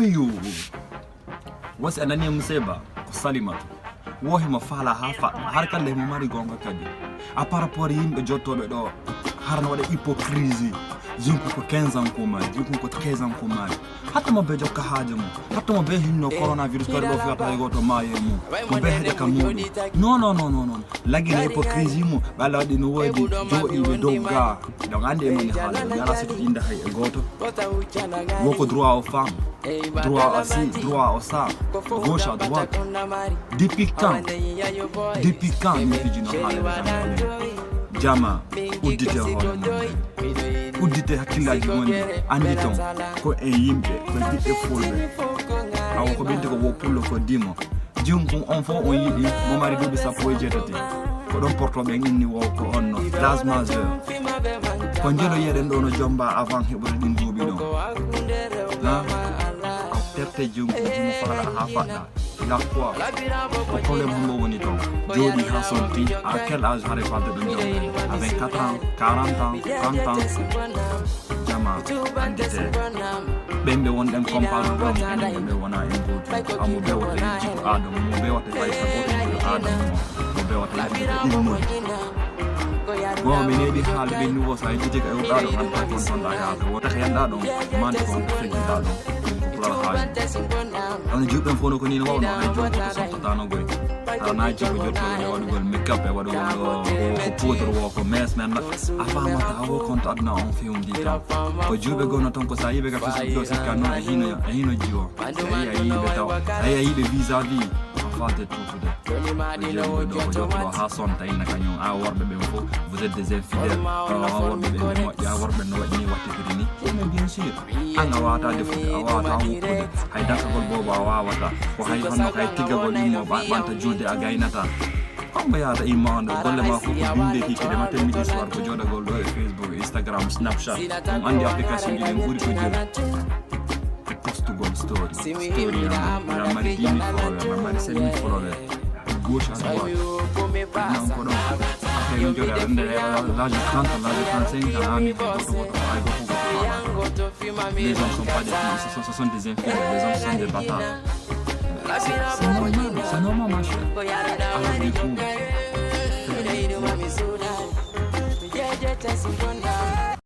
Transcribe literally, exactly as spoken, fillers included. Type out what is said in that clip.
Yo, wasi a nani musiba ko Salimatu. Wo himo faala haa faɗɗa, har kala himo mari goonga kadi. A par rapport yimɓe jottooɓe ɗo, har no waɗa hypocrisie. Jinko ko quinze ans ko maari, jinko ko quinze ans ko maari. Hatta mo be jokka haaje mum, hatta mo be hinno coronavirus kadi ɗo fiyata hay gooto maayo e mum. Mo be heɗe ka muuɗum. Non, non, non, non, non. Lagine hypocrisie mum, ɓe Allah waɗi no woodi jooɗiiɓe dow ga. Donc, anndi e moni haala, mi alaa sito innde hay e gooto. Wo ko droit aux femmes, droit à ci, droit à ça, gauche à droite. Depuis quand? Depuis quand min pijino haalere jama? Jama, uddite hoore mon. Uddite hakkillaaji mon ɗi. Anndi ton, ko en yimɓe, ko ɓiɓɓe fulɓe. Awo ko ɓenti ko wo pullo ko dimo. Jinkun on fof on yiɗi mo mari duuɓi sappo e jeetati. Ko ɗon porto ɓen inni wo ko on no. L'âge majeur. Ko njelo yeɗen ɗo no jomba avant heɓude ɗin duuɓi ɗon. Ha? Terte jinkun himo faala ha faɗɗa. Lakkuwa. Ko problème hombo woni ton? Jooɗi ha sonti. À quel âge hare falde ɗum jomba? À vingt-quatre ans, quarante ans, trente ans. Jama, anndite. Ɓen ɓe wonɗen comparé ɗon, enen ɓe ɓe wona en gootu. Amo be wata yejjito Adam, mo be wata fay ka gooto yejjito Adam mo. Mo be wata yejjito ko ilmude. Go mi neɗi haalde ɓe nuwo sa yejjiti ka ewɗa ɗon, an ta kon ton ɗa yaade. Wota ka yanda ɗon, man ko on feggiɗa ɗon. Ko pulal haaji. Ɗon juɓɓen fof no ko ni no wawno, hay jooni ko to sottata no goy. Aɗa na jigo jottoɗo e waɗugol make-up e waɗugol ko poudre wo ko mes men a famata wo konto aduna on fewndi tan ko juuɓe gonno tan ko sa yiɓe ka facebook ɗo sikka noon e hino e hino jiwo a yi a yiɓe taw a yi a yiɓe vis à vis en face de tout de ko jottoɗo ha sonta inna kañum a worɓe ɓen fof vous êtes des infidèles worɓe ɓen ɓe moƴƴa worɓe no waɗi ni wattitiri ni mais bien sûr an a wata defude a wata woppude hay dankagol boobo a wawata ko hay honno kay tiggagol immo ɓanta julde a gaynata hombo yahata imma on golle ma fof ko binde kikkiɗe ma temmiɗi soir ko joɗagol ɗo e facebook instagram snapchat on andi application ji ɗen ɓuuri ko joli e postugol story story am mari dix mille followers ma mari cinq mille followers gauche à droite. Non, ko ɗon. Après, min joɗa nde l'âge de trente, l'âge de trente-cinq ans, ami, goto goto, ay goto goto. Les hommes sont pas des filles, ce sont, ce sont des infidèles, les hommes sont des bâtards. C'est c'est normal, c'est normal, ma chère. Alors, du coup,